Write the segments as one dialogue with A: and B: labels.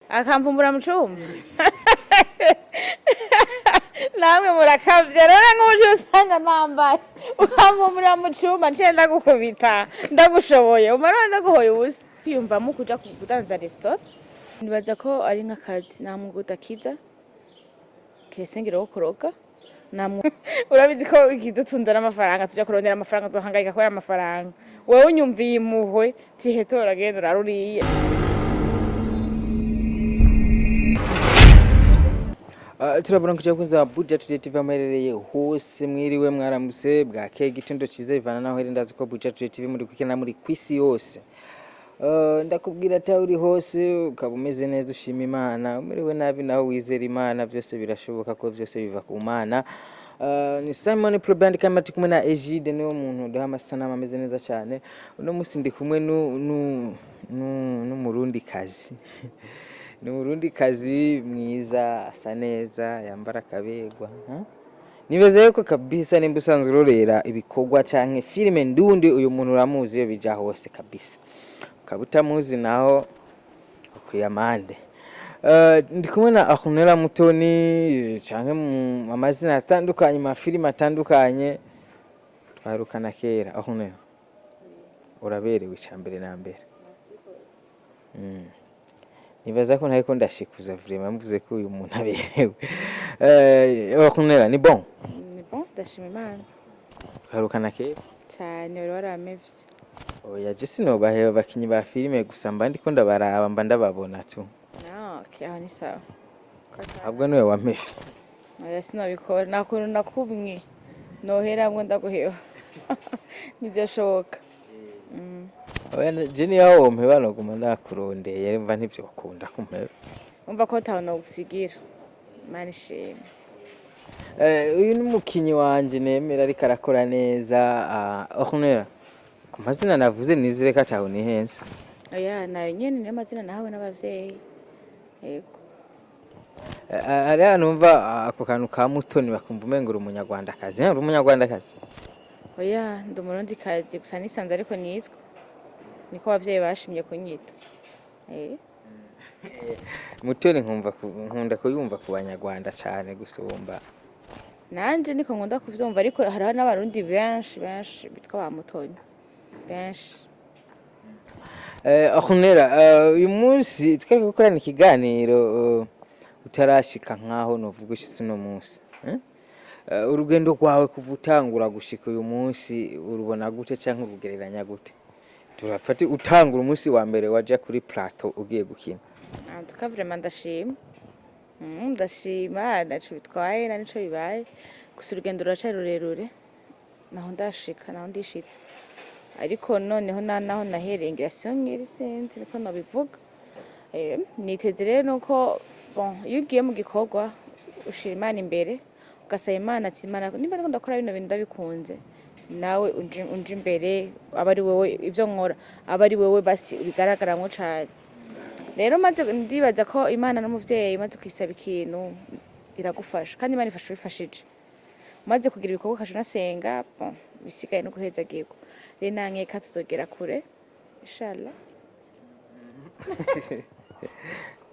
A: Akamvumbura mu cumba, namwe murakavya. Rero nk'umuco usanga nambaye, ukamvumbura mu cumba, nciye ndagukubita, ndagushoboye, umara ndaguhoye ubusa. Kwiyumvamo kuja kudanza restaurant, nibaza ko ari nk'akazi, nta mwuga udakiza kiretse wo kuroga. Namwe urabizi ko ikidutunze n'amafaranga, tuja kurondera amafaranga, duhangayika kubera amafaranga. Wewe unyumviye impuhwe, tihetora, genda uraruriye.
B: Turabona kuja kunza Buja Today TV amuherereye hose. Mwiriwe, mwaramutse, bwakeye, igitondo ciza, bivana naho here. Ndazi ko Buja Today TV muri kwikina muri kwisi yose. Ndakubwira ati aho uri hose ukaba umeze neza, ushima Imana. Umerewe nabi naho wizera Imana, byose birashoboka ko byose biva ku Mana. Ni Simon Pro Band Camera, turi kumwe na Egide, niwe muntu uduha amasanamu ameze neza cyane. Uno munsi ndi kumwe n'umurundi kazi, ni umurundi kazi mwiza, asa neza, yambara akaberwa, ha? Nibaza yuko kabisa nimba usanzwe urorera ibikorwa canke filime ndundi, uyu muntu uramuzi iyo bija hose kabisa. Ukaba utamuzi naho ukwiye amande. Ndi kumwe na Ornella Mutoni, canke mu amazina atandukanye, mu mafilime atandukanye twaherukana kera. Ornella, uraberewe ica mbere na mbere. Nibaza ko ntariko ndashikuza, vraiment mvuze ko uyu muntu aberewe. Ornella, ni bon?
A: Ni bon, ndashima Imana.
B: Twaherukana kera.
A: Cane, wari waramevye.
B: Oya, je sinobaheba abakinyi ba filime gusa, mba ndiko ndabaraba, mba ndababona tu.
A: No, okay, aho ni sawa.
B: Ahubwo niwe wampevye.
A: Oya, sinabikora, nta kuntu nakubmwe noheramwo ndaguheba, ntivyoshoboka.
B: Oya, je niyo wompeba noguma ndakurondeye, mva ntivyokunda kumpeba.
A: Umva ko tawe nogusigira, Imana ishimwe.
B: Uyu ni umukinyi wanje nemera, ariko arakora neza. Ornella, ku mazina navuze nizere ko ataho nihenze.
A: Oya, nayo nyene niyo mazina nahawe n'abavyeyi, yego.
B: Hariho ahantu numva ako kantu ka Mutoni bakumva umengo uri umunyarwandakazi. Uri umunyarwandakazi?
A: Oya, ndi umurundikazi gusa, nisanze ariko nitwa niko abavyeyi bashimye kunyita.
B: Mutoni nkumva nkunda kuyumva ku banyarwanda cane gusumba.
A: Nanje niko nkunda kuvyumva, ariko hariho n'abarundi benshi benshi bitwa ba Mutoni, benshi.
B: Ornella, uyu munsi twariko gukorana ikiganiro utarashika nkaho novuga ushitse uno munsi, eh? Urugendo rwawe kuva utangura gushika uyu munsi urubona gute canke urugereranya gute? Turafate utangura umunsi wa mbere waja kuri plateau ugiye gukina.
A: En tout cas, vraiment ndashima. Ndashima, ntaco bitwaye, nta nico bibaye, gusa urugendo ruracari rurerure, naho ndashika, naho ndishitse, ariko noneho naho nahereye ngira siyo nkiri, sinzi niko nobivuga. Niteze rero nuko, bon, iyo ugiye mu gikorwa ushira Imana imbere, ugasaba Imana ati: "Imana, nimba ndiko ndakora bino bintu ndabikunze, nawe unje imbere, aba ari wewe ivyo nkora, aba ari wewe basi ubigaragaramwo cane." Rero maze ndibaza ko Imana n'umuvyeyi, umaze kwisaba ikintu iragufasha, kandi Imana ifasha ubifashije. Umaze kugira ibikorwa ukaca unasenga, bon, ibisigaye no guhezagirwa. Rero nankeka tuzogera kure, inshallah.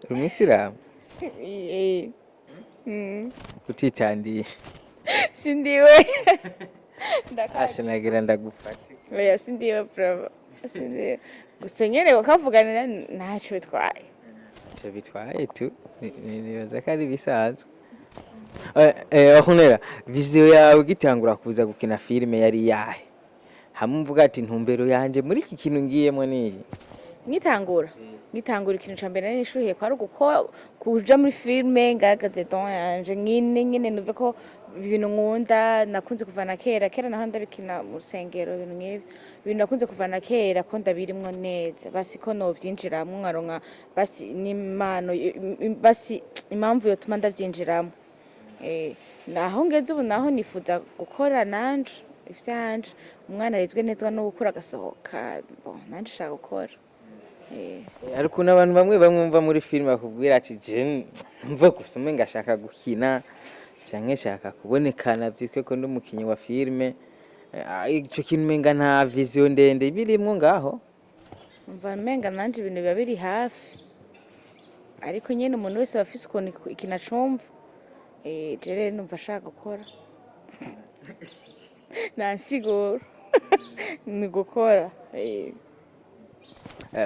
B: Uri umuyisilamu?
A: Eh.
B: Utitandiye?
A: Sindiwe. Ndakaje.
B: Asha, nagira ndagufate.
A: Oya, sindiwe, bravo, sindiwe, gusa nyene ukavuganira ntaco bitwaye.
B: Ivyo bitwaye tu. Nibaza ko ari ibisanzwe. Ornella, vision yawe ugitangura kuza gukina filime yari yahe? Hamwe umvuga ati: "Ntumbero yanje muri iki kintu ngiyemwo niyi."
A: Ngitangura, ikintu ca mbere nari nishuhiye kwari uguko kuja muri filme, ngaragaze don yanje nyine nyine, numve ko ibintu nkunda, nakunze kuva na kera kera, naho ndabikina mu rusengero, ibintu nk'ibi, ibintu nakunze kuva na kera, ko ndabirimwo neza, basi ko novyinjiramwo nkaronka basi n'impano, basi impamvu yotuma ndavyinjiramwo. Naho ngeze ubu, naho nifuza gukora nanje ivyanje. Umwana arezwe neza no gukura agasohoka, bon, nanje nshaka gukora.
B: Hari ukuntu abantu bamwe bamwe mva muri filime bakubwira ati: "Je mva gusa umenga ashaka gukina canke nshaka kubonekana vyitwe ko ndi umukinyi wa filime." Ico kintu umenga nta vision ndende birimwo ngaho.
A: Umva, umenga nanje ibintu biba biri hafi. Ariko nyene umuntu wese aba afise ukuntu ikintu acumva. Je rero numva ashaka gukora, nta nsiguro, ni gukora.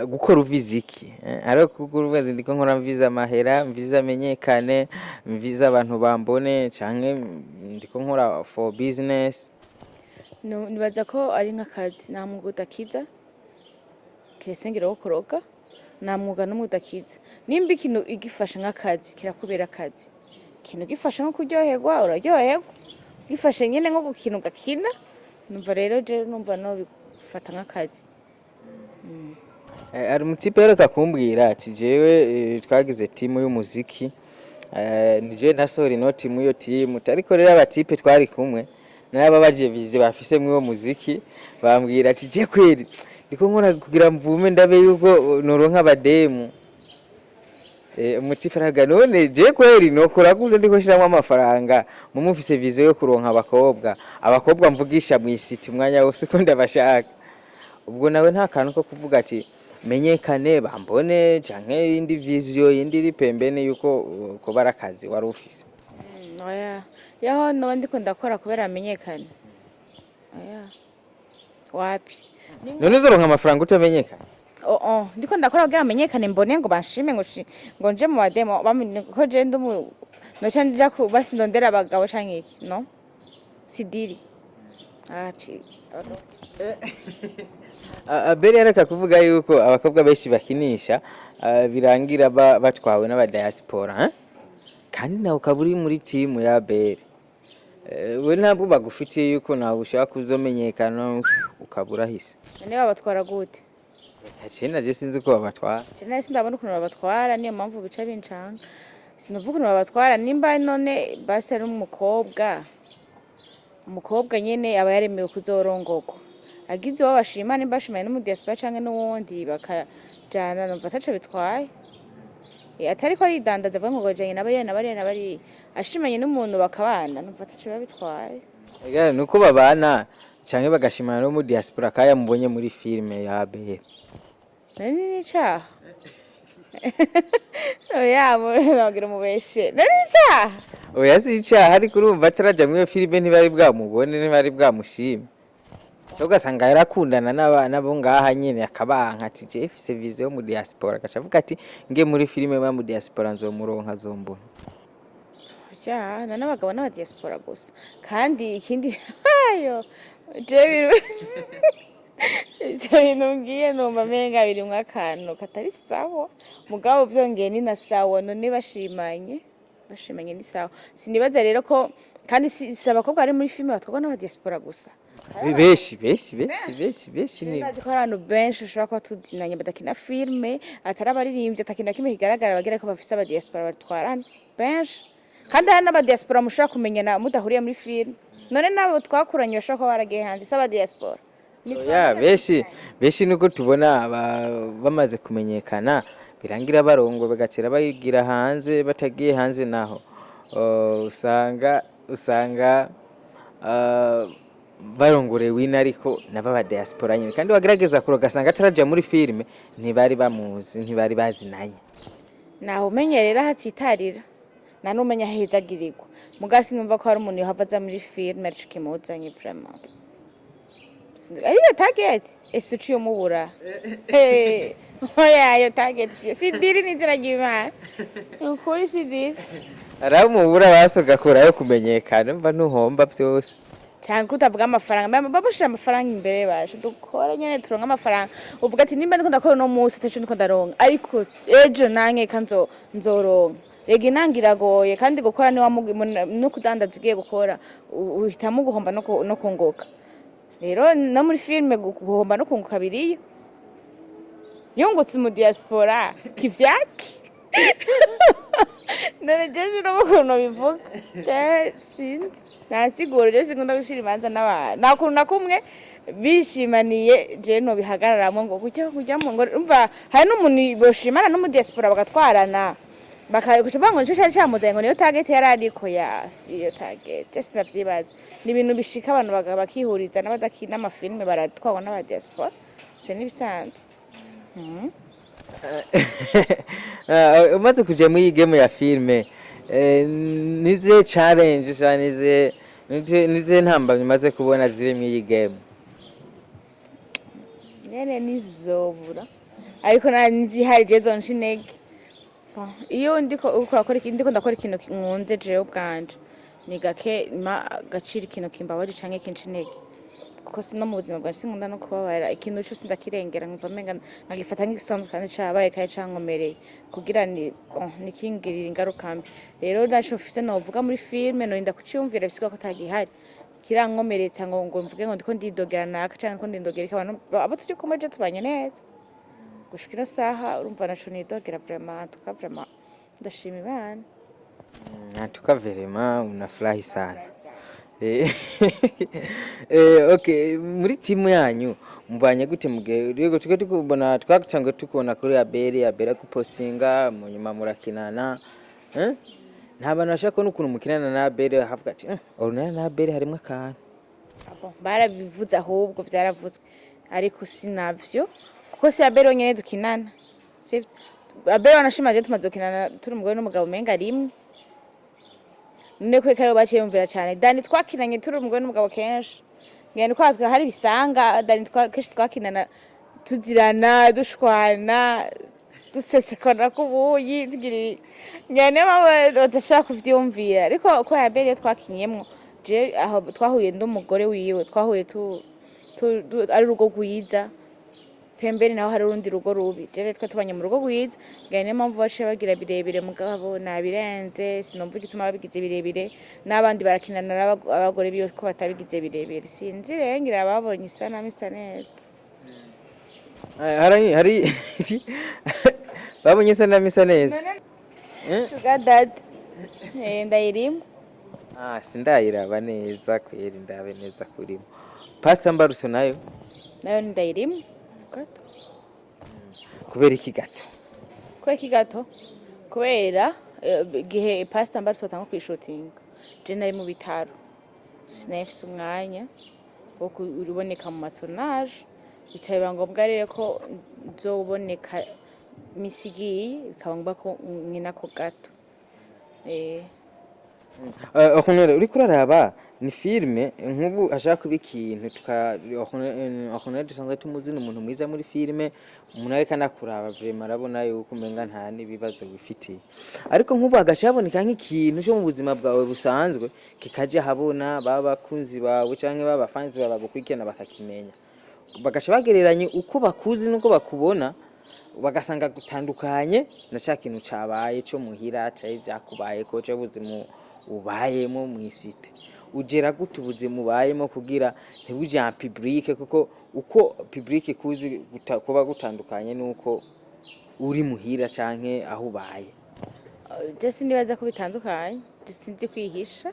B: Gukora uvize iki? Hariho kugura uvuga ati ndiko nkora mvize amahera, mvize amenyekane, mvize abantu bambone, canke ndiko nkora for business?
A: Nibaza ko ari nk'akazi. Nta mwuga udakiza, keretse ngira wo kuroga. Nta mwuga n'umwe udakiza. Nimba ikintu igifashe nk'akazi, kirakubera akazi. Ikintu gifashe nko kuryoherwa, uraryoherwa. Gifashe nyene nko gukina, ugakina. Numva rero je numva nobifata nk'akazi.
B: Hari umutipe aheruka kumbwira ati jewe twagize timu y'umuziki, ni jewe nasohora inoti muri iyo timu, ariko rero abatipe twari kumwe narababaje vision bafise muri uwo muziki, bambwira ati je kweri ndiko nkora kugira mvume ndabe yuko noronka abademu. Umutipe aravuga none je kweri nokora gute, ndiko nshiramwo amafaranga, mumufise vision yo kuronka abakobwa, abakobwa mvugisha mw'isiti umwanya wose ko ndabashaka. Ubwo nawe nta kantu ko kuvuga ati menyekane bambone, canke iyindi vision yindi iri pembeni yuko koba ari akazi wari ufise?
A: Oya, yaho noba ndiko ndakora kubera amenyekane, oya, wapi.
B: None uzoronka amafaranga utamenyekana?
A: Oh, ndiko ndakora kugira amenyekane, mbone ngo banshime, ngo nje mu bademo bamenye ko je ndumu noca nja ku basi ndondera abagabo canke iki. No sidiri api.
B: Abeli yareka kuvuga yuko abakobwa benshi bakinisha, birangira batwawe n'abadiaspora, eh? Kandi nawe ukaba uri muri timu ya Abeli. We ntabwo bagufitiye yuko nawe ushaka kuzomenyekana ukaba urahise?
A: None babatwara gute?
B: Aciye naje sinzi uko babatwara.
A: Je nahise ndabona ukuntu babatwara, niyo mpamvu bica bincanga. Sinavuga ukuntu babatwara. Nimba none basi ari umukobwa, umukobwa nyene aba yaremewe kuzorongorwa, agize uwo bashima, nimba bashimanye n'umudiaspora canke n'uwundi bakajana, numva ataco bitwaye. Atariko aridandaza avuga ngo janye nabariya nabariya nabariya, ashimanye n'umuntu bakabana, numva ataco biba bitwaye.
B: Ega nuko babana canke bagashimana no mu diaspora kaya mubonye muri filme ya Abeli.
A: None ni icaha? Oya, nabwira umubeshe, none ni icaha?
B: Oya, si icaha, ariko urumva ataraja muri iyo filime ntibari bwamubone, ntibari bwamushime. Cyo ugasanga yarakundana n'abana bo ngaha nyene akabanka ati je mfise vision yo mu diaspora, agaca avuga ati nge muri filime ba mu diaspora nzomuronka, azombona.
A: Ja, none abagabo n'abadiaspora gusa. Kandi ikindi ayo je bintu, ivyo bintu mbwiye numva menga birimwo akantu katari sawa. Mugabo vyongeye ni na sawa. None bashimanye ni sawa. Sinibaza rero ko kandi si abakobwa bari muri filime batwarwa n'abadiaspora gusa.
B: Benshi benshi benshi benshi benshi ni
A: Ndazi ko hari abantu benshi ushobora kuba tuzinanye badakina filime, atari abaririmbyi, atakina kimwe kigaragara, bagira ko bafise abadiaspora batwarana benshi. Kandi hari n'abadiaspora mushobora kumenyana mudahuriye muri filime. None n'abo twakuranye bashobora kuba baragiye hanze si abadiaspora?
B: Ya, benshi benshi nuko tubona bamaze kumenyekana birangira barongo bagatera bayigira hanze. Batagiye hanze naho usanga barongorewe ino, ariko nabo aba diaspora nyine. Kandi wagerageza kure ugasanga ataraja muri filime ntibari bamuzi, ntibari bazinanye.
A: Naho umenye rero aho atsitarira, nta n'umenya aho ahezagirirwa. Muga sinumva ko hari umuntu yohava aza muri filime arico kimuzanye, vraiment. Ariyo target ese uciye umubura? Hey, oya, iyo target siyo sidiri n'izina ry'Imana. Ni ukuri sidiri.
B: Aramubura basi ugakurayo kumenyekana, mva ntuhomba byose.
A: Cyangwa utavuga amafaranga, bamushira amafaranga imbere, basha dukora nyene turonka amafaranga. Uvuga ati nimba ndiko ndakora uno munsi ataco ndiko ndaronka, ariko ejo nankeka nzoronka. Rega inanga iragoye, kandi gukora ni no kudandaza ugiye gukora, uhitamo guhomba no kunguka. Rero no muri filime guhomba no kunguka biriyo. Yungutse mu diaspora kivyaki? None je sinumva ukuntu bivuga, je sinzi, ntasiguro. Je sinkunda gushira imanza n'abantu, nta kuntu na kumwe bishimaniye je nobihagararamwo ngo kujya mu ngo umva hari n'umuntu boshimana no mu diaspora bagatwarana, bakakuvuga ngo nico cari camuzanye, ngo niyo target yari ariko. Ya, si iyo target, je sinavyibaza. Ni ibintu bishika abantu bakihuriza n'abadakina amafilime baratwarwa n'abadiaspora, ivyo n'ibisanzwe.
B: Ah, umaze kuja muri iyi game ya filme, nize challenge cyane, nize ntambamyi umaze kubona ziri muri iyi game?
A: Nyene nizobura, ariko nta nizihari je zonca intege. Bon, iyo ndiko uriko urakora ndiko ndakora ikintu nkunze jewe ubwanje, ni gake ma agaciro ikintu kimbabaje canke kinca intege, kuko si no mu buzima bwanje sinkunda no kubabara. Ikintu cose ndakirengera, nkumva menga nkagifata nk'igisanzwe kandi cabaye kandi cankomereye kugira ni, bon, nikingirire ingaruka mbi. Rero naco mfise novuga muri filme norinda kuciyumvira, bisigura ko atagihari kirankomeretsa ngo mvuge ngo ndiko ndidogera naka canke ko ndidogera iki. Abantu abo turi kumwe je tubanye neza gushika ino saha, urumva naco nidogera vraiment, tuka vraiment ndashima Imana.
B: Natuka vraiment unafurahi sana. Okay, muri timu yanyu mubanye gute? Mugihe rego tuko tukubona, twatangiye tukubona kuri Abeli, Abeli gupostinga, mu nyuma murakinana, eh? Nta bantu bashaka kubona ukuntu mukinana na Abeli bakavuga ati: "Ornella na Abeli harimwo akantu"?
A: Ah bon, barabivuze ahubwo vyaravuzwe, ariko sinavyo, kuko si Abeli wenyene dukinana, sivyo? Abeli wanashima je tumaze gukinana turi umugore n'umugabo umenga rimwe. None ko kare baciye yumvira cane Dani, twakinanye turi umugore n'umugabo kenshi, ngenda kwazwa hari bisanga Dani kenshi twakinana tuzirana, dushwana, dusesekana kubuyi, tugira ngenda. Niyo mpamvu badashaka kuvyumvira. Ariko ko Abeli iyo twakinyemwo, je aho twahuye n'umugore wiwe, twahuye ari urugo rwiza, pembeni naho hari urundi rugo rubi. Je rero twe tubanye mu rugo rwiza, ngira niyo mpamvu baciye bagira birebire. Mugabo nabirenze, sinumva igituma babigize birebire, n'abandi barakinana abagore biwe ko batabigize birebire. Sinzi rero, ngira babonye isanamu isa neza.
B: Hari babonye isanamu isa neza.
A: Sugar daddy, ndayirimo.
B: Ah, sindayiraba neza kweri, ndabe neza kurimo Pastor Mbaruso nayo.
A: Nayo ndayirimo gato.
B: Kubera iki gato?
A: Kubera iki gato? Kubera igihe Pastor Mbaruso batanga kwishutinga, je nari mu bitaro, sinari mfise umwanya wo kuboneka mu ma tournage. Bica biba ngombwa rero ko nzoboneka misi igiye, bikaba ngombwa ko nkinako gato.
B: Honore, uriko uraraba ni filme nk'ubu ashaka kuba ikintu tuka Honore dusanzwe tumuzi ni umuntu mwiza muri filme. Umuntu ariko anakuraba vraiment arabona yuko umenga nta n'ibibazo wifitiye, ariko nk'ubu hagaca haboneka nk'ikintu cyo mu buzima bwawe busanzwe kikaja habona, baba bakunzi bawe canke baba fans bawe bagukurikirana bakakimenya, bagaca bagereranya uko bakuzi n'uko bakubona, bagasanga gutandukanye na ca kintu cabaye co muhira cari vyakubayeko, co buzima ubayemo mw'isite. Ugera gute ubuzima ubayemo kugira ntibuje en public? Kuko uko public ikuzi kuba gutandukanye n'uko uri muhira canke aho ubaye.
A: Je sinibaza ko bitandukanye. Je sinzi kwihisha.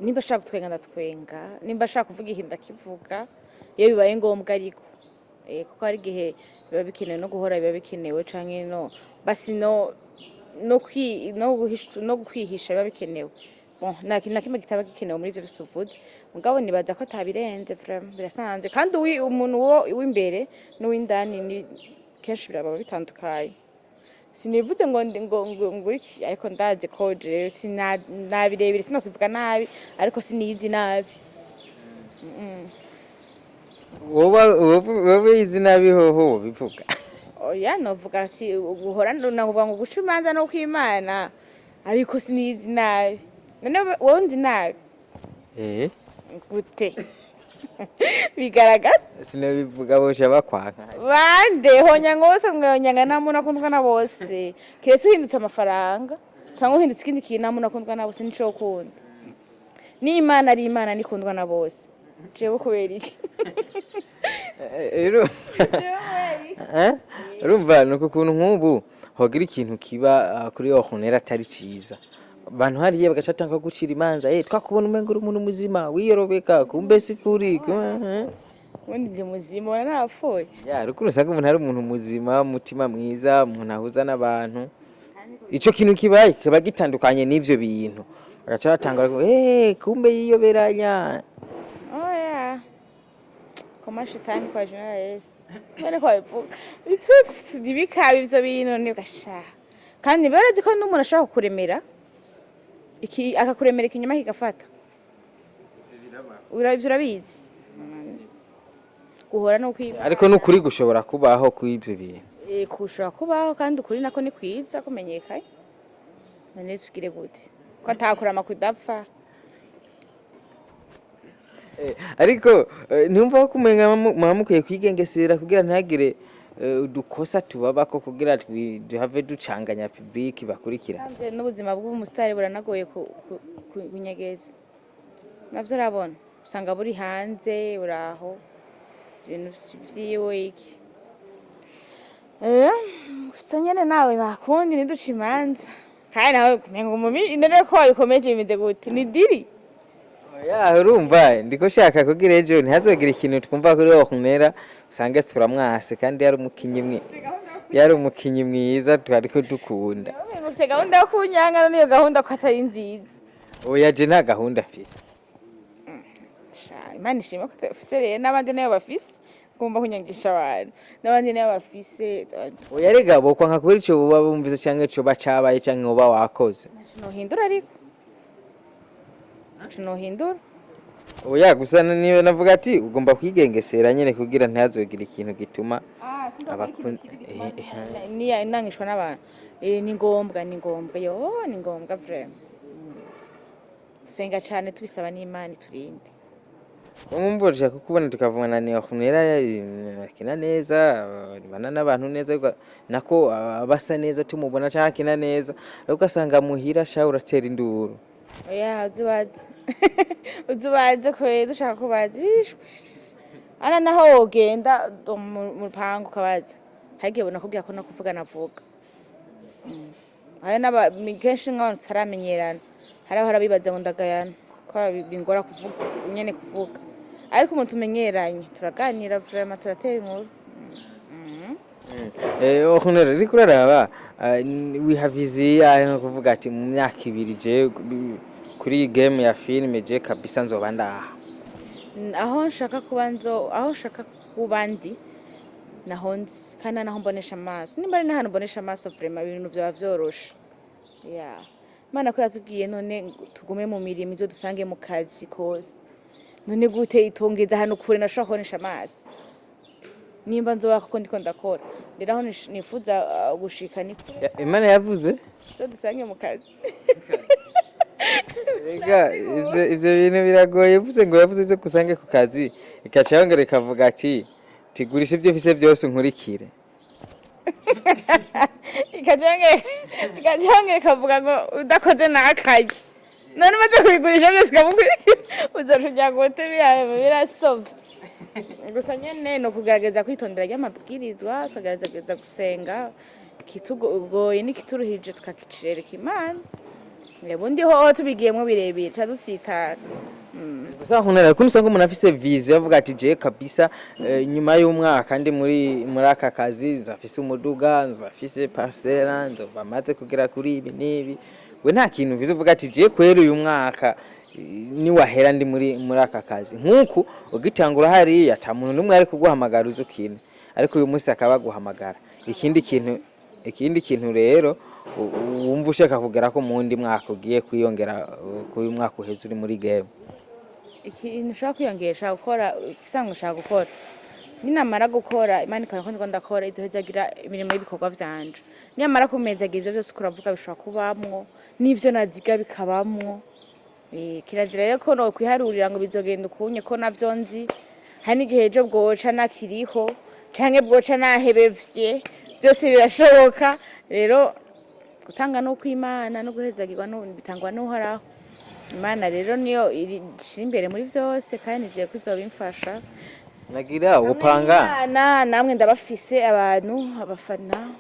A: Nimba ashaka gutwenga ndatwenga, nimba ashaka kuvuga ikintu ndakivuga iyo bibaye ngombwa. Ariko kuko hari igihe biba bikenewe no guhora, biba bikenewe canke no basi no guhisha, no kwihisha biba bikenewe. Bon, nta kintu na kimwe kitaba gikenewe muri ivyo vyose uvuze, mugabo nibaza ko atabirenze. Vraiment birasanzwe, kandi umuntu wo w'imbere n'uw'indani ni kenshi biraba bitandukanye. Sinivuze ngo ngo iki, ariko ndazi ko jewe sinabirebire, sinokwivuga nabi, ariko siniyizi nabi.
B: Wowe izi nabi hoho wobivuga?
A: Oya, novuga ati guhora nakuvuga ngo guca imanza no kwimana, ariko siniyizi nabi. None wowe nzi nabi?
B: Eh.
A: Gute bigaragara?
B: Sinobivuga, bosha bakwanka.
A: Bande honyanga bose mwonyanga, nta muntu akundwa na bose, keretse uhindutse amafaranga cyangwa uhindutse ikindi kintu. Nta muntu akundwa na bose, nico ukunda n'Imana ari Imana nikundwa na bose. Jewe kubera iki?
B: Rero urumva ni uku kuntu nk'ubu hogira ikintu kiba kuri Honera atari ciza, abantu hariya bagaca batanga gucira imanza: "Twakubona umenga uri umuntu muzima wiyorobeka, kumbe si kuri."
A: Ubundi ndi muzima, ubona napfuye?
B: Ya rukundo, usanga umuntu ari umuntu muzima, umutima mwiza, umuntu ahuza n'abantu. Ico kintu kibaye kiba gitandukanye n'ivyo bintu, bagaca batanga kumbe yiyoberanya.
A: Oya, ko Koma shitani kwa jina la Yesu. Mbere ko babivuga. Itusi ntibikabe ivyo bintu ntibigashaha. Kandi barazi ko n'umuntu ashobora kukuremera iki, akakuremera ikinyoma kigafata. Ivyo urabizi. Guhora no kwiba.
B: Ariko n'ukuri gushobora kubaho kw'ivyo bintu.
A: Kushobora kubaho, kandi ukuri nako ni kwiza kumenyekanye. None tugire gute? Ko atakurama kudapfa.
B: Ariko ntumva ko umenga muba mukwiye kwigengesera kugira ntihagire udukosa tubabako, kugira duhave ducanganya public bakurikira.
A: Sanzwe n'ubuzima bw'umusitari buranagoye kunyegeza. Navyo urabona. Usanga buri hanze, buraho. Ibintu vyiwe iki. Gusa nyene nawe nakundi ntiduce imanza. Kandi nawe kumenga umumi, none ko wabikomeje bimeze gute? Ni diri?
B: Ya, urumva ndiko shaka kugira ejo ntihazogire ikintu twumva kuri Ornella, usange turamwase kandi yari umukinyi mwiza twariko dukunda.
A: Umenga ufise gahunda yo kunyanga, none iyo gahunda ko atari nziza.
B: Oya, je nta gahunda mfise.
A: Sha, Imana ishimwe ko utafise rero, n'abandi nayo bafise. Ugomba kunyangisha abantu. N'abandi nayo bafise.
B: Oya rega, bokwanka kubera ico boba bumvise canke ico bacabaye canke woba wakoze.
A: Ntaco nohindura ariko. Ntaco nohindura.
B: Oya, gusa niba navuga ati ugomba kwigengesera nyene kugira ntihazogire ikintu gituma
A: Niya inangishwa n'abantu. Ni ngombwa, ni ngombwa. Yo, ni ngombwa vraiment. Senga cane tubisaba n'Imana iturinde.
B: Umva, dushaka kukubona tukavugana ni Ornella akina neza, abana n'abantu neza, ariko nako basa neza tumubona canke akina neza, ariko ugasanga muhira sha uratera induru.
A: Oya, uzubaze. Uzubaze kwe dushaka kubaza. Ishwi. Ana naho wogenda mu rupangu ukabaza. Hagiye bona kubwira ko no kuvuga navuga. Hari n'aba kenshi nk'abantu tutaramenyerana. Hari abahora bibaza ngo ndagayana. Ko bingora kuvuga, nyene kuvuga. Ariko umuntu tumenyeranye, turaganira vraiment, turatera inkuru.
B: Ornella, uriko uraraba wiha vision yawe nko kuvuga ati mu myaka 2 je kuri iyi game ya filime je kabisa nzoba ndaha?
A: Aho nshaka kuba, nzo aho nshaka kuba ndi naho nzi, kandi naho mbonesha amaso. Nimba ari n'ahantu mbonesha amaso, vraiment ibintu vyaba vyoroshe. Yeah. Imana ko yatubwiye none ngo tugume mu mirimo izo dusange mu kazi kose, none gute itongeza ahantu kure nashobora kubonesha amaso? Nimba nzoba kuko ndiko ndakora rero, aho nifuza gushika ni kure.
B: Imana yavuze
A: izo dusange mu kazi.
B: Ega ivyo bintu biragoye. Uvuze ngo yavuze ivyo kusange ku kazi, ikaca yongera ikavuga ati tigurisha ivyo ufise vyose unkurikire.
A: Ikaja ikavuga ngo udakoze ntakarye. None umaze kubigurisha byose ukamukurikira, uzoca uja gute? Birasovye. Gusa nyene ni ukugerageza kwitondera ry'amabwirizwa, tukagerageza gusenga, ikitugoye n'ikituruhije tukakicirereka Imana. Ubundi hoho tubigiyemwo birebire tuca dutsitara.
B: Gusa nkunera kuko usanga umuntu afise vision avuga ati je kabisa nyuma y'umwaka ndi muri aka kazi nzafise umuduga, nzafise parcelle, nzoba maze kugera kuri ibi n'ibi. We nta kintu uvize uvuga ati je kwera uyu mwaka niwahera ndi muri aka kazi? Nk'uku ugitangura hariya ata muntu n'umwe ari kuguhamagara uzi ukine, ariko uyu munsi akaba aguhamagara. Ikindi kintu rero wumva ushaka kugera ko mu wundi mwaka ugiye kwiyongera kuri uyu mwaka uheze uri muri game?
A: Ikintu ushaka kwiyongera, ushaka gukora, usanga ushaka gukora, ninamara gukora Imana ikabona ko ndiko ndakora, izohezagira imirimo y'ibikorwa vyanje. Niyamara kumezagira ivyo vyose kuravuga bishobora kubamwo n'ivyo naziga bikabamwo. Kirazira rero ko nokwiharurira ngo bizogenda ukunye, ko navyo nzi. Hari n'igihe ejo bwoca nakiriho canke bwoca nahebevye, byose birashoboka. Rero gutanga no kw'Imana no guhezagirwa no bitangwa n'Uhoraho. Imana rero niyo ishira imbere muri vyose, kandi nizeye ko izobimfasha.
B: Nagira upanga.
A: Imana namwe ndabafise, abantu abafana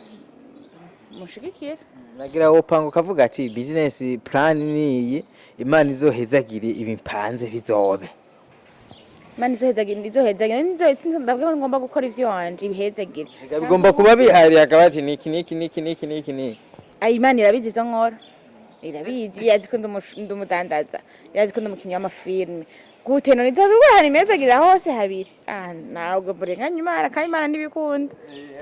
A: mushigikire.
B: Nagira upanga ukavuga ati business plan niyi, Imana izohezagire ibimpanze bizobe.
A: Imana izohezagire, izohezagire, nizo ndavuga ko ngomba gukora ivyo wanje ibihezagire.
B: Bigomba kuba bihari, akaba ati niki niki niki niki niki niki.
A: Ayi, Imana irabizi ivyo nkora, irabizi. Yazi ko ndi umudandaza, irazi ko ndi umukinyi w'amafilme. Gute none nzobibura nimezagira hose habiri? Ah, ntabwo murenganya Imana, kandi Imana ntibikunda.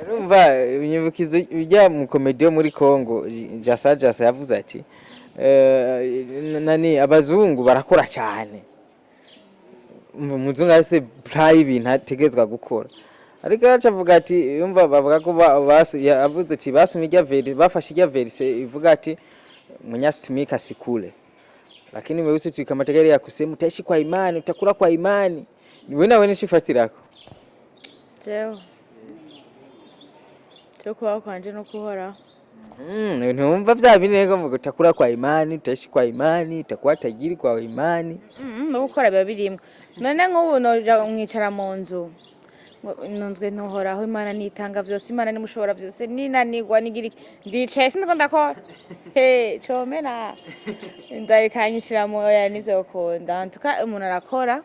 B: Urumva inyibukizo ujya mu komedi yo muri Congo, Jasa Jasa yavuze ati nani, abazungu barakora cyane. Umuzungu afise plan y'ibintu ategerezwa gukora, ariko araca avuga ati, yumva bavuga ko yavuze ati basomye irya verset, bafashe irya verset ivuga ati mwenye asitumike asikule, lakini mweusi tuikamata gari ya kusema utaishi kwa imani, utakula kwa imani. Wewe nawe nishifatirako.
A: Jewe kubaho kwanje no kuhoraho.
B: Ntiwumva vya bindi rero ngo utakula kwa imani, utaishi kwa imani, utakuwa tajiri kwa imani.
A: No gukora biba birimwo. None nk'ubu noja mwicara mu nzu ngo nunzwe ntuhoraho, Imana nitanga vyose, Imana nimushobora vyose, ninanigwa nigira iki, ndicaye sindiko ndakora, he comera ndabikanyishira mu oya, nivyo ukunda ntuka. Umuntu arakora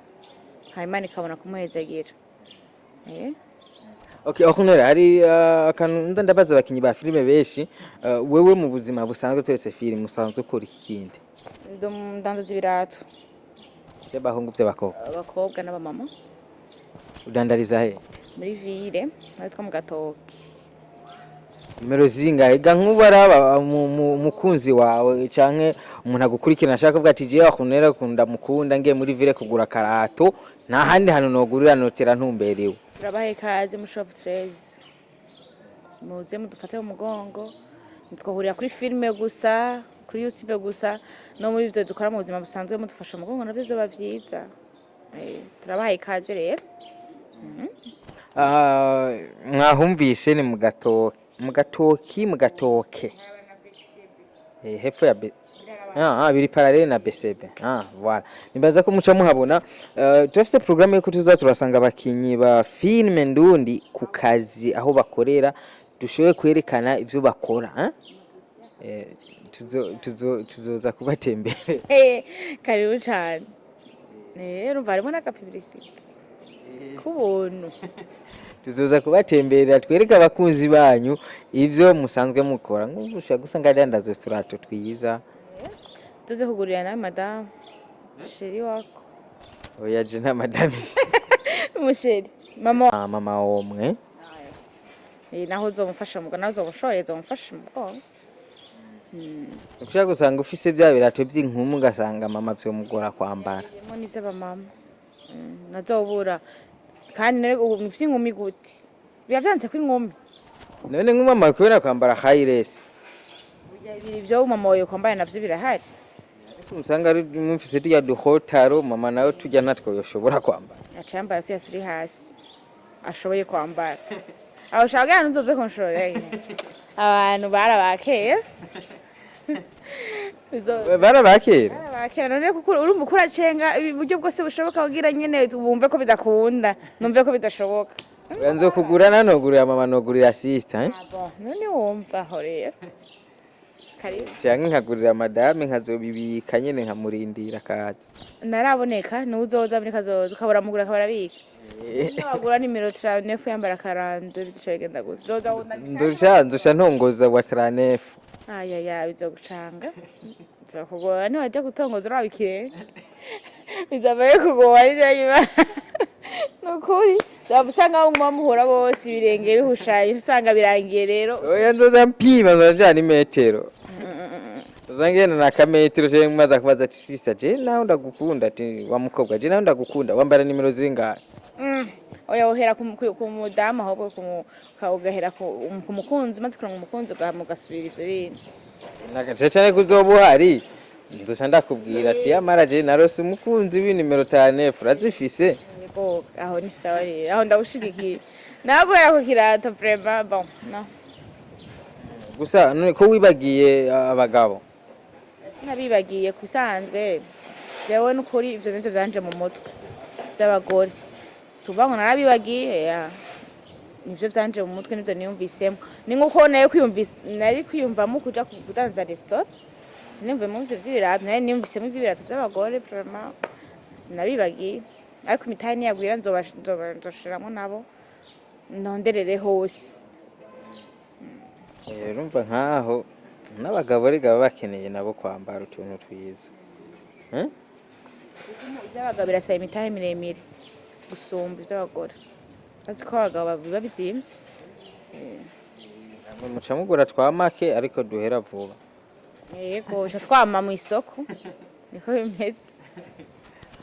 A: hanyuma Imana ikabona kumuhezagira.
B: Okay, Ornella, hari akantu nda ndabaza abakinyi ba filime benshi, wewe mu buzima busanzwe, turetse filime, usanzwe ukora iki kindi?
A: Ndandaza ibirato.
B: Vy'abahungu, vy'abakobwa?
A: Abakobwa n'abamama.
B: Udandariza he?
A: Muri ville ahitwa mu Gatoki.
B: Nimero zingahe ga? Nk'ubu araba umukunzi wawe canke umuntu agukurikirana ashaka kuvuga ati jewe Ornella kunda mukunda, ngiye muri ville kugura karato, nta handi hantu nogurira, notera ntumberewe.
A: Turabaha ikaze muri shop 13, muze mudufate mu mugongo. Ntitwahurira kuri filime gusa, kuri YouTube gusa, no muri ivyo dukora mu buzima busanzwe mudufasha mu mugongo navyo vyoba vyiza. Turabaha ikaze rero.
B: Ah, mwahumvise, ni mu gatoki, mu gatoki, mu gatoke. Hepfo ya biri parallèle na BCB. Ah, voilà, nibaza ko muca muhabona. Turafise programme yuko tuza turasanga abakinyi ba filime ndundi ku kazi aho bakorera, dushobore kwerekana ivyo bakora, eh? Tuzoza kubatembere.
A: Karibu cane. Urumva harimo n'aka publicité k'ubuntu.
B: Tuzoza kubatemberera, twereke abakunzi banyu ivyo musanzwe mukora. Nk'ubu ushobora gusanga adandaza uturato twiza.
A: Tuze kugurira nawe madamu chéri wako.
B: Oya, je na madame.
A: Mu chéri mama.
B: Ah, mama womwe.
A: Naho uzomufasha mu naho uzomushoreye, uzomufasha mu mugongo.
B: Ushobora gusanga ufise bya birato vy'inkumi, ugasanga mama vyomugora kwambara.
A: Birimo n'ivy'abamama. Nazobura kandi none ubu ivy'inkumi gute biba vyanze ko inkumi.
B: None nk'umama kubera kwambara hayiresi.
A: Ibyo mama wawe kwambaye navyo birahari.
B: Usanga ari mufise turya duhotaro, mama nawe turya natwo yoshobora kwambara.
A: Aca yambara tuya turi hasi ashoboye kwambara. Aho ushaka kugira ntuzoze kunshorera, abantu barabakera.
B: Barabakera.
A: Barabakera. None kuko urumva uko uracenga uburyo bwose bushoboka kugira nyene wumve ko bidakunda, numve ko bidashoboka.
B: Oya, nzokugura, nanogurira mama, nogurira sister, eh?
A: Ah bon, none wumva aho rero karibu.
B: Canke nkagurira madame, nkazobibika nyene, nkamurindira akaza.
A: Naraboneka nuzoza muri kazoza ukabura mugura akabara abika. Niyo wagura nimero 39 yambara 42, bizoca bigenda gute? Zoza wunda.
B: Nzosha ntongoza wa 39.
A: Ayaya, bizogucanga, bizokugora. Niwajya gutongoza uraba ikirenge, bizaba bikugora. Nivyo biba nukuri, uzaba usanga muguma muhura bose ibirenge bihushaye, usanga birangiye rero.
B: Oya, nzoza mpima, nzoza njana imetero, nzoza ngenda na kametero je maze kubaza ati sister, je nawe ndagukunda, ati wa mukobwa, je nawe ndagukunda, wambara nimero zingahe?
A: Oya, wohera ku mudamu ahubwo ugahera ku mukunzi, umaze kuronka umukunzi ugasubira ivyo bindi.
B: Nagace cane kuzoba uhari, nzoca ndakubwira ati yamara je narose umukunzi w'inimero 39, urazifise?
A: Yego, aho ni sawa rero, aho ndagushigikiye. Nawe guhera ku kirato, vraiment, bon, no.
B: Gusa none ko wibagiye abagabo?
A: Sinabibagiye. Ku bisanzwe jewe n'ukuri ivyo nivyo vyanje mu mutwe vy'abagore, si ukuvuga ngo narabibagiye ya. Nivyo vyanje mu mutwe, nivyo niyumvisemo. Ni nkuko nayo nari kwiyumvamo kuja kudandaza restaurant, siniyumvemo ivyo vy'ibirato, nari niyumvisemo ivy'ibirato vy'abagore. Vraiment sinabibagiye, ariko imitahe niyagwira nzoshiramwo nabo, nonderere hose.
B: Urumva nkaho n'abagabo rega baba bakeneye nabo kwambara utuntu twiza. Eh?
A: Iby'abagabo birasaba imitahe miremire gusumba iby'abagore. Azi ko abagabo biba bizimvye.
B: Namwe muca mugura twa make ariko duhera vuba.
A: Yego, uca twama mu isoko, niko bimeze.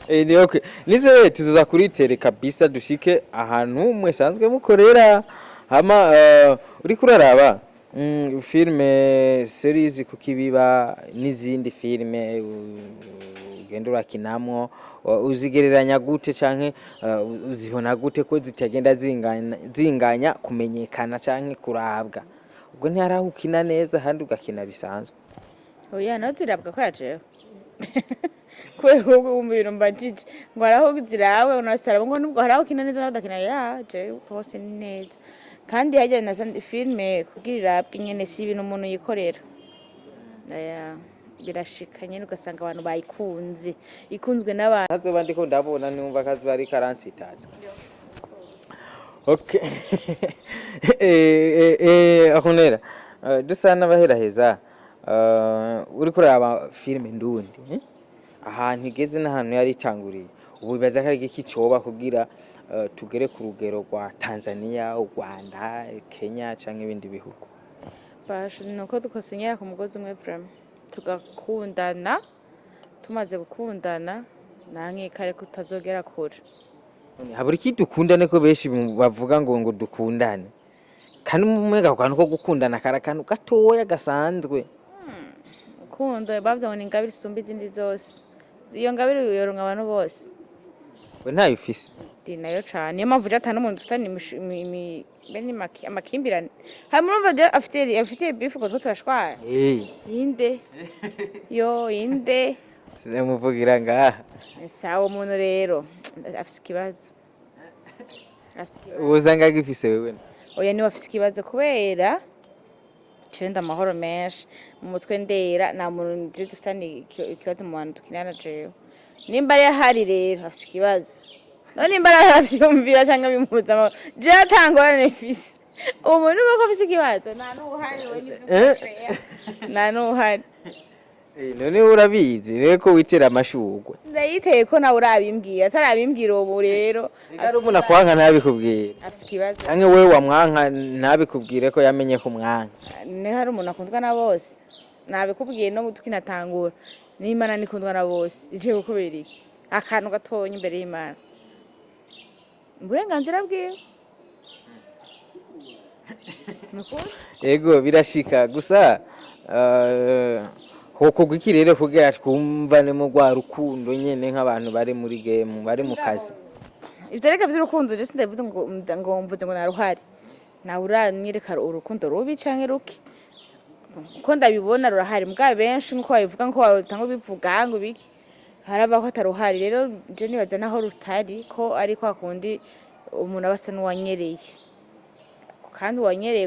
B: Ni okay. Nize tuzoza kuri tele kabisa, dushike ahantu mwe sanzwe mukorera. Hama uriko uraraba filme series kukibiba n'izindi filme ugenda urakinamwo, uzigereranya gute canke uzibona gute ko zitagenda zinganya kumenyekana canke kurabwa? Ubwo ntihari aho ukina neza, ahandi ugakina bisanzwe.
A: Oya, nawe zirabwa ko yajewe kubera ko wumva ibintu mbajije ngo haraho zirawe unasitaraba ngo nubwo haraho ukina neza naho udakina. Ya, jewe hose ni neza, kandi harya na filme kugira irabwe nyene si ibintu umuntu yikorera. Oya, birashika nyene ugasanga abantu bayikunze, ikunzwe n'abantu.
B: Ntazoba ndiko ndabona, ntiwumva kazoba ariko aransitaza. Okay, Ornella, dusa n'abaheraheza. Uriko uraraba filime ndundi, ahantu igeze n'ahantu yari itanguriye ubu, bibaza ko ari igiki coba kugira tugere ku rugero rwa Tanzania, u Rwanda, Kenya canke ibindi bihugu?
A: Basha, ni uko dukosenyera ku mugozi umwe vraiment, tugakundana. Tumaze gukundana, nankekare kutazogera kure.
B: Habura iki dukundane, ko benshi bavuga ngo dukundane, kandi umenga ako kantu ko gukundana kari akantu gatoya gasanzwe?
A: Urukundo bavuze ngo ni ingabire isumba izindi zose. Iyo ngabire yoronka abantu bose?
B: We ntayo ufise?
A: Ndi nayo cane, niyo mpamvu je ata n'umuntu dufitanye bene amakimbirane. Hari murumva je afite beef ngo two turashwara. Inde yo inde?
B: Sinamuvugira ngaha.
A: Sawa, umuntu rero afise ikibazo, afise ikibazo.
B: Usanga agifise wewe?
A: Oya, niwe afise ikibazo, kubera jewe ndi amahoro menshi mu mutwe, ndera, nta muntu je dufitanye ikibazo mu bantu dukinana. Jewe nimba ari ahari rero afise ikibazo, none nimba ari aravyumvira canke bimuza amahoro, jewe ata ngorane mfise. Uwo muntu nuko afise ikibazo, nta n'uwuhari we n'ivyo nta n'uwuhari.
B: None urabizi rero ko witera amashurwe?
A: Ndayiteye ko nawe urabimbwira, atarabimbwira ubu rero.
B: Ari umuntu akwanka ntabikubwire?
A: Afise ikibazo.
B: Canke wewe wamwanka ntabikubwire ko yamenye ko umwanka?
A: Ni hari umuntu akundwa na bose, nabikubwiye no tukinatangura, n'Imana nikundwa na bose. Ije gukubera iki akantu gatonya imbere y'Imana? Uburenganzira bwiwe. Nukuri.
B: Ego, birashika. Gusa hokorwa iki rero kugira twumvanemo rwa rukundo nyene nk'abantu bari muri game, bari mu kazi?
A: Ivyo reka vy'urukundo, je sindabivuze ngo mvuze ngo naruhari, nawe uranyereka urukundo rubi canke ruke. Uko ndabibona rurahari, mugabo benshi nkuko babivuga, nkuko batanga bivuga ngo biki, harava ko ataruhari. Rero je nibaza naho rutari ko ari kwa kundi umuntu aba asa n'uwanyereye, kandi uwanyereye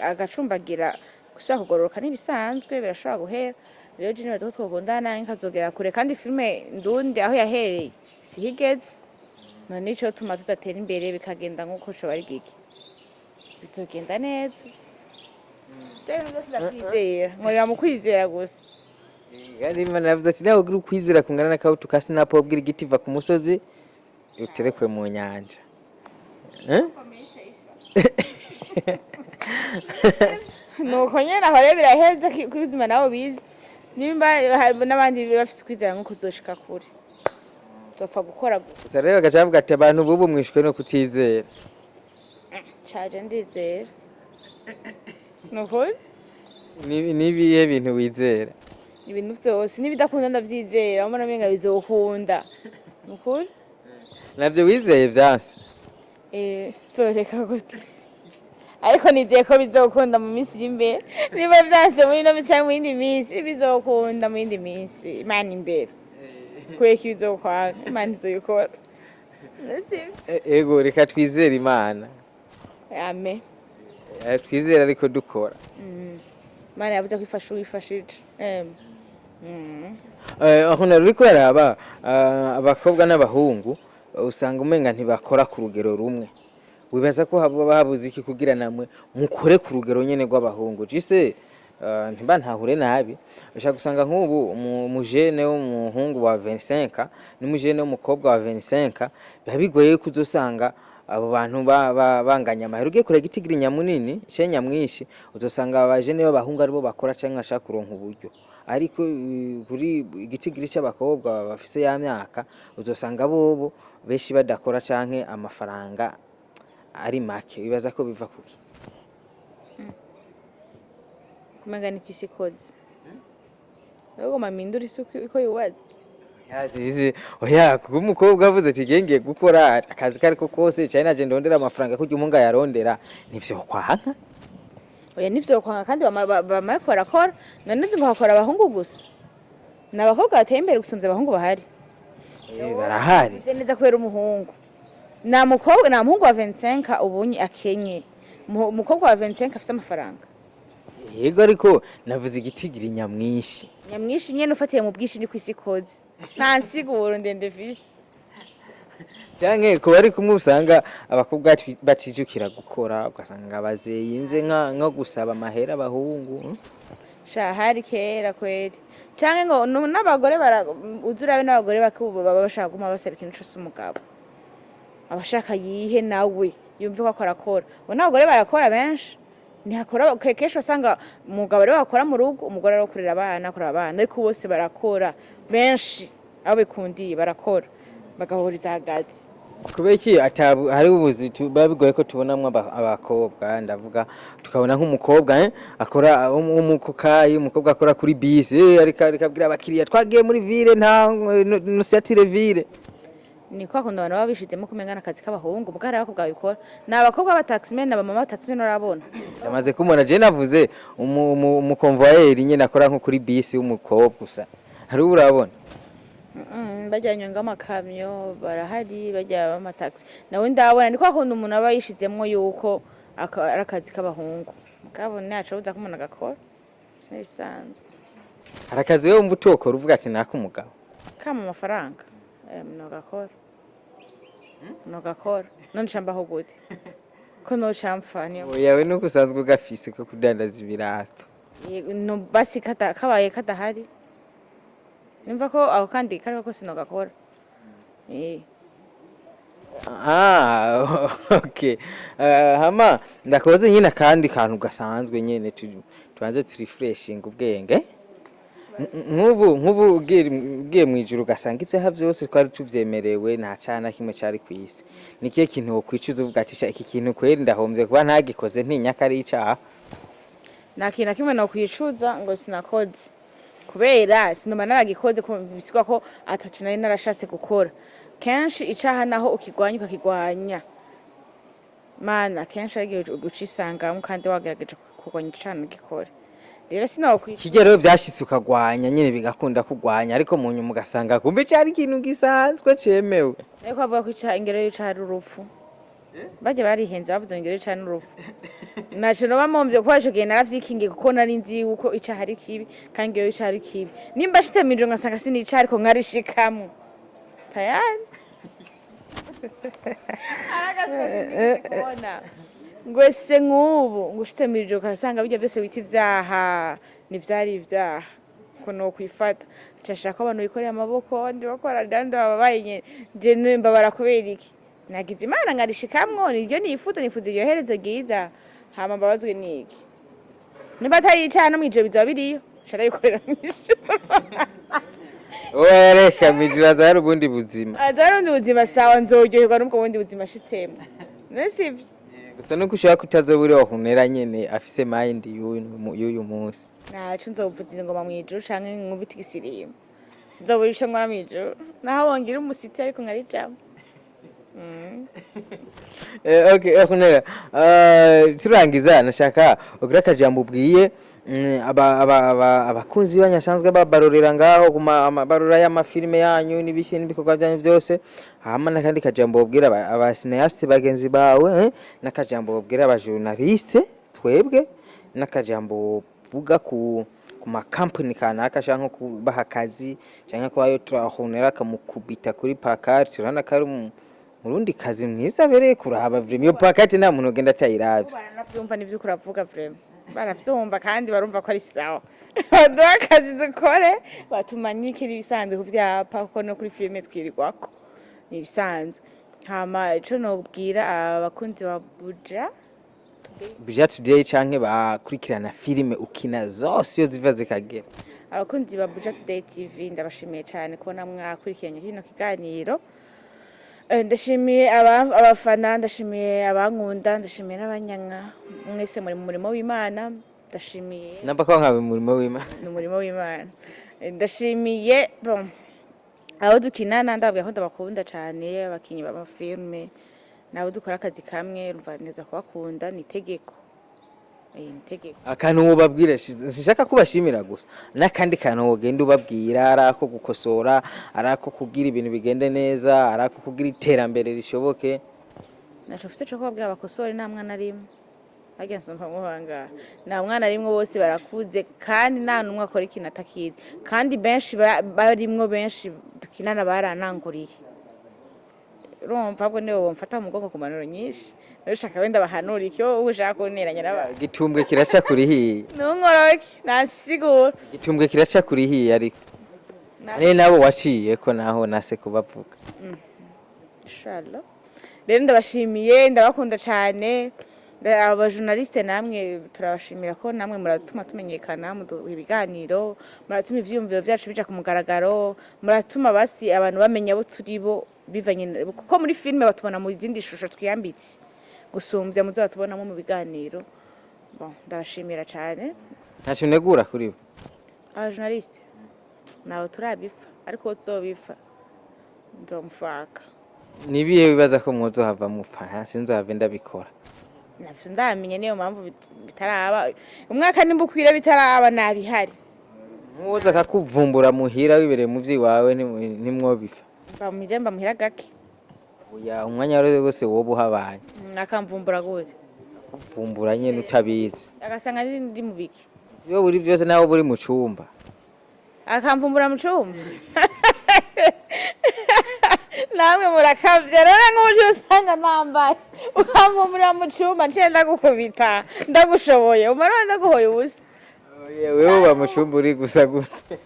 A: agacumbagira gusubira kugororoka n'ibisanzwe, birashobora guhera. Rero je nibaza ko twokundana nkazogera kure, kandi filime ndundi aho yahereye sihigeze. None ico tuma tudatera imbere bikagenda nk'uko coba ari giki, bizogenda neza. Jewe ibintu byose ndakwizera, nkorera mu kwizera gusa.
B: Kandi Imana yavuze ati: "Nawe ugira ukwizera kungana n'akabuto ka sinapi, wobwira igiti: va ku musozi uterekwe mu nyanja." Eh?
A: Nuko nyene aho rero biraheze kwizima nawe bizi nimba hari n'abandi bafise ukwizera nk'uko uzoshika kure, uzopfa gukora gusa.
B: Gusa rero bagaca bavuga ati: "Abantu bubu mwishwe no kutizera."
A: Caje ndizera, nukuri.
B: Nibihe bintu wizera?
A: Ibintu vyose, n'ibidakunda ndavyizera, mbona umenga bizokunda, nukuri.
B: Navyo wizeye vyanse?
A: Eh, zoreka gute? Ariko nizeye ko bizokunda mu minsi iri imbere. Niba vyanse muri ino minsi canke mu yindi minsi, bizokunda mu yindi minsi. Imana imbere, kubera ko ibizokwanga Imana izoyikora. Sivyo?
B: Ego, reka twizere Imana.
A: Amen.
B: Twizere ariko dukora.
A: Imana yavuze ko ifasha uwifashije.
B: Aho nari uriko uraraba, abakobwa n'abahungu usanga umenga ntibakora ku rugero rumwe. Wibaza ko haba habuze iki kugira namwe mukore ku rugero nyene rw'abahungu? Jise Ntibantahure nabi, ushaka gusanga nk'ubu umujene w'umuhungu wa 25 n'umujene w'umukobwa wa 25, biba bigoye ko uzosanga abo bantu banganya amahera. Ugiye kureba igitigiri nyamunini canke nyamwinshi, uzosanga abajene b'abahungu aribo bakora canke bashaka kuronka uburyo, ariko kuri igitigiri c'abakobwa bafise ya myaka, uzosanga bobo benshi badakora canke amafaranga ari make. Bibaza ko biva kuki?
A: Kumenga ni kwisi koze ahubwo mpindura isuku iko yubatse.
B: Yazize oya, kuko umukobwa avuze ati ngiye gukora akazi kariko kose cyane, naje ndondera amafaranga kurya umuhungu ayarondera, nivyo kwanka?
A: Oya, nivyo kwanga, kandi bama bariko barakora. None uzi ngo hakora abahungu gusa? Ni abakobwa bateye imbere gusumvya abahungu bahari.
B: Barahari.
A: Uzi neza kubera umuhungu nta mukobwa, nta muhungu wa 25 ubunye akenye. Umukobwa wa 25 afise amafaranga.
B: Yego, ariko navuze igitigiri nyamwinshi.
A: Nyamwinshi nyene, ufatiye mu bwinshi ni kwisi koze, nta nsiguro ndende fise.
B: Canke kuba ari kumwe usanga abakobwa batijukira gukora, ugasanga bazeyinze nko gusaba amahera abahungu,
A: Sha, hari kera kweri, canke ngo n'abagore uzi urabe n'abagore bakubu baba bashaka guma basaba ikintu cose umugabo, abashaka yihe nawe yumve ko akorakora. Ubu n'abagore barakora benshi, ntihakora kenshi wasanga umugabo ariwe akora mu rugo, umugore ariwe kurera abana, akorera abana, ariko bose barakora benshi, abo bikundiye barakora bagahuriza hagati.
B: Kubera iki hari ubuzi biba bigoye ko tubonamwo abakobwa? Ndavuga tukabona nk'umukobwa akora w'umukokayi, umukobwa akora kuri bisi, ariko abwira abakiriya twagiye muri ville, nta nusatire ville.
A: Ni kwa kundi abantu baba bishizemo kumenga n'akazi k'abahungu, muga hari abakobwa babikora, ni abakobwa b'abataximen, abamama b'abataximen, urabona.
B: Ndamaze kumubona je, navuze umukonvoyeri nyene akora nko kuri bisi w'umukobwa gusa, hari uwo urabona?
A: Bajya nyonga amakamyo barahari, bajya b'amataxi nawe ndabona. Ni kwa kundi umuntu aba yishizemwo yuko ari akazi k'abahungu, mugabo ntacobuza ko umuntu agakora, n'ibisanzwe.
B: Hari akazi wewe wumva utokora, uvuga ati naka umugabo?
A: Kama amafaranga, nogakora, nogakora. None cambaho gute ko noca mpfa niyo?
B: Yawe nuko usanzwe ugafise ko kudandaza ibirato.
A: Yego, no basi kabaye kadahari, nimva ko ako kandi kariko kose nogakora.
B: Ah, okay. Hama ndakoze nyine akandi kantu gasanzwe nyene, tubanze turefreshinga ubwenge. Nk'ubu ugiye mw'ijuru ugasanga ivyaha vyose twari tuvyemerewe, nta caha na kimwe cari kw'isi, ni ikihe kintu wokwicuza uvuga ati: "Sha, iki kintu kweri ndahomvye kuba ntagikoze, ntinya ko ari icaha"?
A: Nta kintu na kimwe nokwicuza ngo sinakoze, kubera sinoma naragikoze, ko bisigwa ko ataco nari narashatse gukora. Kenshi icaha naho ukigwanya ukakigwanya mana, kenshi ari igihe ucisangamo kandi wagerageje kurwanya icaha ntugikore. Rero sinokwicuza.
B: Kirya rero vyashitse ukagwanya nyene, bigakunda kugwanya, ariko mu nyuma ugasanga kumbe cari ikintu gisanzwe cemewe.
A: Ariko bavuga ko icaha, ingero y'icaha ari urupfu. Barya barihenze, bavuze ngo ingero y'icaha n'urupfu. Naco noba momvye, kuko ico gihe naravyikingiye, kuko nari nzi yuko icaha ari kibi kandi ingero y'icaha ari kibi. Nimba nshitse mw'ijuru ngasanga sinicaha, ariko nkarishikamwo tayari kubona ngo ese nk'ubu ngo ushitse mw'ijuru ugasanga birya byose wita ivyaha ntivyari ivyaha, ko nokwifata nshaka ko abantu bikoreye amaboko, abandi bakora, abandi bababaye nyene, je mbabara kubera iki? Nagize Imana nkarishikamwo, niryo nifuza, nifuza iryo herezo ryiza. Hama mbabazwe niki niba atari icaha? No mw'ijuru bizoba biriyo, nca ndabikorera mw'ijuru.
B: Oya, reka, mw'ijuru haza hari ubundi buzima.
A: Aza hari ubundi buzima, sawa, nzoryoherwa n'ubwo bundi buzima shitsemo, none sivyo?
B: Gusa nuko ushobora kutazoba uri wahunera nyene afise mind y'uyu munsi.
A: Naco nzovuza ingoma mw'ijuru canke nkubita igisirimba, sinzobura ico nkora mw'ijuru, naho wongira umusiti ariko nkarijamwo.
B: Okay, Ornella, turangiza nashaka ugira akajambo ubwiye abakunzi banyu basanzwe babarorera ngaho ku amabarura y'amafilime yanyu n'ibiki n'ibikorwa byanyu byose, hama n'akandi kajambo ubwira aba cinéaste bagenzi bawe, n'akajambo ubwira aba journaliste twebwe, n'akajambo uvuga ku makampani kanaka ashaka nko kubaha akazi canke kuba yo turahonera akamukubita kuri pancarte. Urabona ko ari murundi kazi mwiza abereye kuraba vraiment. Iyo pancarte nta muntu ugenda atayiravye.
A: Baranavyumva n'ivyo uravuga vraiment. Baravyumva kandi barumva ko ari sawa. Baduha akazi dukore, batumanikira ibisanzwe ku vyapa, kuko no kuri filime twirirwako, ni ibisanzwe. Hama ico nobwira abakunzi ba Buja
B: Buja Today canke bakurikirana filime ukina zose iyo ziva zikagera?
A: Abakunzi ba Buja Today TV, ndabashimiye cyane kubona mwakurikiranye kino kiganiro. Ndashimiye abafana, ndashimiye abankunda, ndashimiye n'abanyanka. Mwese muri mu murimo w'Imana. Ndashimiye
B: Namba ko nkawe umurimo w'Imana.
A: Ni umurimo w'Imana. Ndashimiye, bon, abo dukinana, ndababwira ko ndabakunda cyane, abakinyi b'amafilme nabo dukora akazi kamwe. Urumva neza kubakunda ni itegeko. Ni itegeko.
B: Akantu wobabwira, sinshaka kubashimira gusa, n'akandi kantu wogenda ubabwira, ari ako gukosora, ari ako kugira ibintu bigende neza, ari ako kugira iterambere rishoboke.
A: Naco mfise co kubabwira abakosore. Nta mwana arimwe harya nsumva mubangaha, nta mwana arimwe, bose barakuze kandi nta n'umwe akora ikintu atakizi. Kandi benshi barimwo, benshi dukinana barananguriye. Urumva, ahubwo niwe womfata mu mugongo ku manuro nyinshi. Rero ushaka wenda bahanura iki? Wowe ushaka kunteranya n'abantu?
B: Igitumbwe kiraca kuri hiye.
A: Ntunkoroke, nansigura.
B: Igitumbwe kiraca kuri hiye, ariko ari nabo waciye ko naho nase kubavuga.
A: Inshallah. Rero ndabashimiye, ndabakunda cyane. Abajournaliste namwe turabashimira ko namwe muratuma tumenyekana, muduha ibiganiro, muratuma ivyiyumviro vyacu bija ku mugaragaro, muratuma basi abantu bamenya abo turi bo bivanye kuko muri filime batubona mu zindi shusho twiyambitse gusumvya muzo batubonamo mu biganiro. Bon, ndabashimira cyane.
B: Ntacyo negura kuri bo.
A: Abajournaliste ntawe turabipfa, ariko uwo tuzobipfa nzomufaka.
B: Nibihe bibaza ko mwozohava mupfa? Sinzohave ndabikora.
A: Navyo ndamenya, niyo mpamvu bitaraba. Umwaka nimba ukwira bitaraba, nabihari.
B: Nk'uwoza akakuvumbura muhira wibereye mu vy'iwawe, ntimwobipfa?
A: Mba muhira, mba muhira gake.
B: Oya, umwanya wari wose woba uhabaye.
A: Akamvumbura gute?
B: Kuvumbura nyene utabizi.
A: Agasanga ndi mu biki?
B: Iyo buri vyose nawe buri mu cumba.
A: Akamvumbura mu cumba? Namwe murakavye rero. Nk'umuco usanga nambaye, ukamvumbura mu cumba, nciye ndagukubita, ndagushoboye, umara ndaguhoye ubusa.
B: Oya, wewe uba mu cumba uri gusa gute?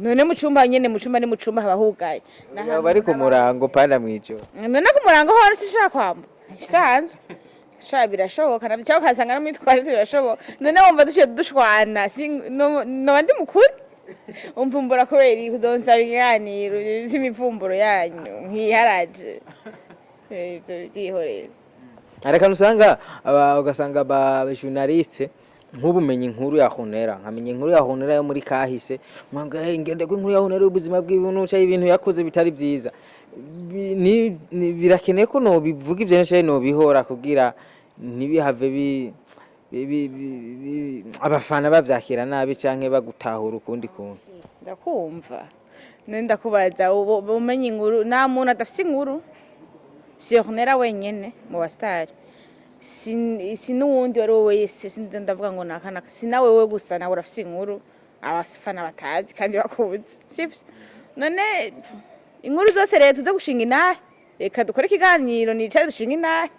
A: None mu cumba nyene, mu cumba ni mu cumba, haba hugaye.
B: Oya, bari ku murango pana mw'ijoro.
A: None ku murango hose sinshaka kwamba bisanzwe sha, birashoboka nabyo, cyangwa ukasanga no muri toilette, birashoboka. None wumva duciye dushwana, noba ndi mukuri umvumbura kubera iki? Kuzonsaba ikiganiro vy'imivumburo yanyu nkiharaje. Ivyo vyihorere.
B: Hari akantu usanga ugasanga aba journaliste, nk'ubumenyi inkuru ya Honera, nkamenya inkuru ya Honera yo muri kahise, mwanga hey, ngende ko inkuru ya Honera y'ubuzima bw'ibintu cyangwa ibintu yakoze bitari byiza. Birakeneye ko nobivuga ivyo nshye nobihora kugira ntibihave abafana bavyakira nabi canke bagutahura ukundi kuntu.
A: Ndakumva. None ndakubaza, ubu umenye inkuru, nta muntu adafise inkuru, si Ornella wenyene mu basitari, si n'uwundi uwo ari we wese. Sinzi, ndavuga ngo naka naka, si nawe wewe gusa, nawe urafise inkuru abafana batazi kandi bakuzi, sivyo? None inkuru zose rero tuze gushinga inahe? Reka dukore ikiganiro, nicare dushinga inahe,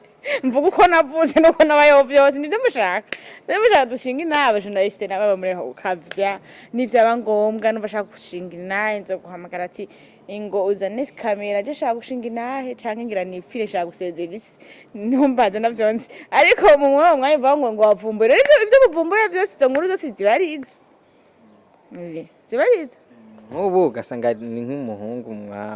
A: mvuga uko navuze nuko nabayeho byose. Nibyo mushaka? Nibyo mushaka? Dushinga inahe? Abajournaliste nabo baba muri ukavya, nivyaba ngombwa numva ashaka gushinga inahe, nzoguhamagara ati ingo uzane kamera, je shaka gushinga inahe, canke ngira nipfire, nshaka gusezera isi, ntumbaze navyo nzi. Ariko mu mwanya mwanya uvuga ngo wavumbuye rero, ivyo muvumbuye byose, izo nkuru zose ziba ari izo. Ziba ari izo.
B: Nk'ubu ugasanga ni nk'umuhungu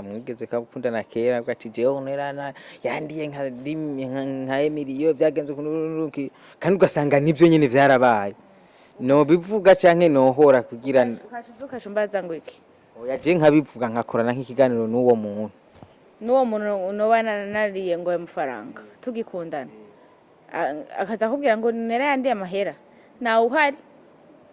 B: mwigeze gukundana kera, avuga ati jewe Honera yandiye nka Emiliyo, byagenze ukuntu n'uku, kandi ugasanga nivyo nyene vyarabaye. Nobivuga canke nohora kugira
A: Ukaca umbaza ngo iki?
B: Oya, je nkabivuga, nkakorana nk'ikiganiro n'uwo muntu.
A: N'uwo muntu noba nariye ngo ayo mafaranga tugikundana, akaza akubwira ngo nera yandiye amahera, ntawe uhari.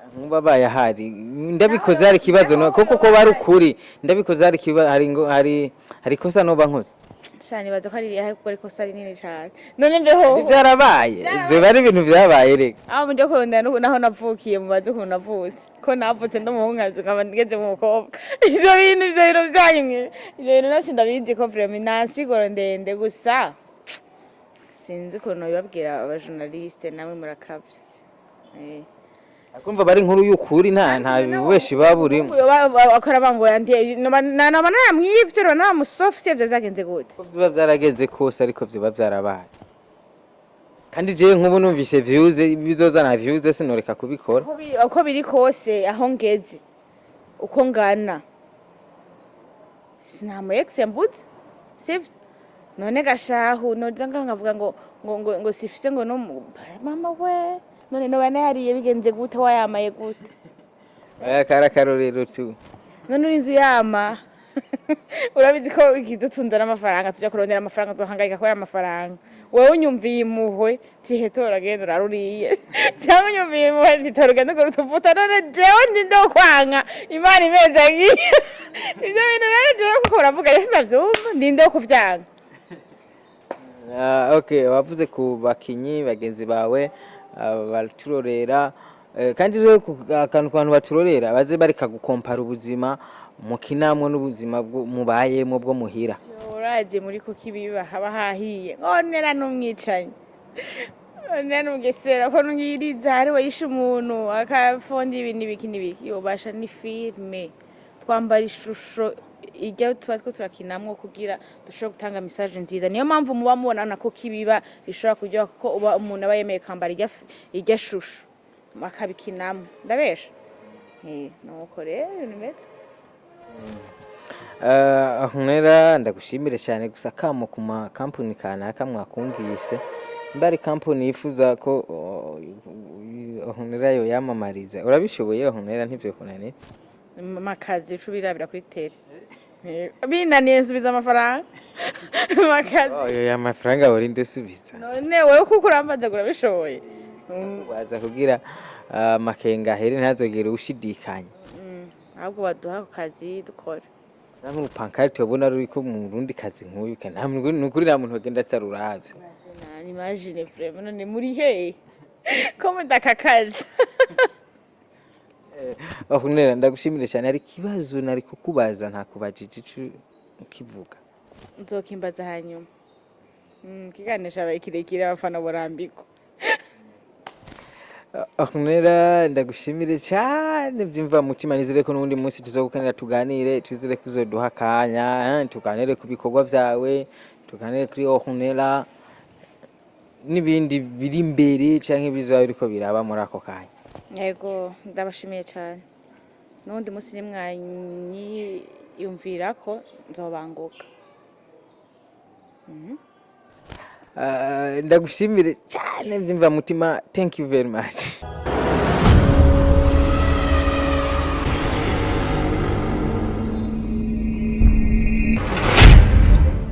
B: Nkuba abaye ahari, ndabikoze hari ikibazo? Kuko ko bari ukuri, ndabikoze hari ikibazo, hari ngo hari ikosa noba nkoze?
A: Sha, nibaza ko ari ariko ikosa rinini cane. None mbeho
B: Byarabaye, ivyo bari ibintu vyabaye reka.
A: Aho muje kurondera naho navukiye, mubaze ukuntu navutse, ko navutse ndi umuhungu nkaba ngeze mu mukobwa. Ivyo bintu vyanyu mwe, ivyo bintu navyo ndabizi ko vraiment nta nsiguro ndende gusa. Sinzi ukuntu bibabwira. Abajournaliste namwe murakavye.
B: Akumva bari inkuru y'ukuri, nta bibeshi baburimo.
A: Akora bango yandiye naba naramwivye, noba naramusofye, ivyo vyagenze gute?
B: Uko biba byaragenze kose, ariko vyoba vyarabaye. Kandi jewe nk'ubu numvise views, bizozana views, sinoreka kubikora.
A: Uko biri kose, aho ngeze, uko ngana, sinamu ex mbuze, sivyo? None gashahu noja ngaho nkavuga ngo sifise ngo no mama we, none noba nayariye bigenze gute? Wayamaye gute?
B: Aya kari akarorero tu.
A: None uri inzu yama, urabizi ko ikidutunze n'amafaranga, tuja kurondera amafaranga, duhangayika kubera amafaranga. Wewe unyumviye impuhwe, tihe tora genda uraruriye, cyangwa unyumviye impuhwe, ti tora ugenda ugura utuvuta. None jewe ndi ndokwanka Imana imezagiye ivyo bintu? Rero jewe kuko uravuga, rero sinavyumva, ndi ndo kuvyanga.
B: Ah, okay, wavuze ku bakinyi bagenzi bawe, baturorera. Kandi rero akantu ku bantu baturorera, baze bareka gukompara ubuzima mukinamwo n'ubuzima mubayemwo bwo muhira.
A: Urazi muri kuko ibiba haba hahiye, ngonera n'umwicanyi, nonera n'umugesera, ko ngiriza hariwe yishe umuntu akafonda ibi n'ibiki n'ibiki, yobasha. Ni filme, twambara ishusho ijya tuba two turakinamwo kugira dushobore gutanga message nziza. Niyo mpamvu muba mubona nako kibiba bishobora kuryoha, kuko uba umuntu aba yemeye kwambara ijya shusho akabikinamo. Ndabesha? Nuko rero ibintu bimeze.
B: Ahunera, ndagushimire cyane. Gusa kamo ku makampuni kanaka mwakumvise, nimba ari kampuni yifuza ko Ahunera yo yamamariza, urabishoboye Ahunera, ntivyo kunanira.
A: Makazi uca ubirabira kuri tele. Binaniye nsubiza amafaranga, makazi.
B: Oyo ya mafaranga urinde usubiza.
A: None wewe kuko urambaza ngo urabishoboye?
B: Waza kugira makenga ahere, ntazogere ushidikanya.
A: Ahubwo baduha ako kazi dukora.
B: Namwe urupankarite ubona ruriko mu Burundi kazi nk'uyu, nta muntu, nukuri nta muntu agenda ataruravye.
A: Imagine vraiment, none muri hehe ko mudakakaza?
B: Ahunera, ndagushimire cyane. Hari ikibazo nari kukubaza ntakubajije, ico ukivuga.
A: Nzokimbaza hanyuma. Ikiganiro cabaye kirekire, abafana borambikwa.
B: Ahunera, ndagushimire cyane byimva mutima. Nizere ko n'ubundi munsi tuzogukanira tuganire, twizere ko uzoduha akanya, tuganire ku bikorwa vyawe, tuganire kuri Ahunera n'ibindi biri imbere canke bizoba biriko biraba muri ako kanya.
A: Yego, ndabashimiye cyane. N'ubundi munsi nimwanyiyumvirako nzobanguka.
B: Ndagushimire cyane byimva mutima. Thank you very much.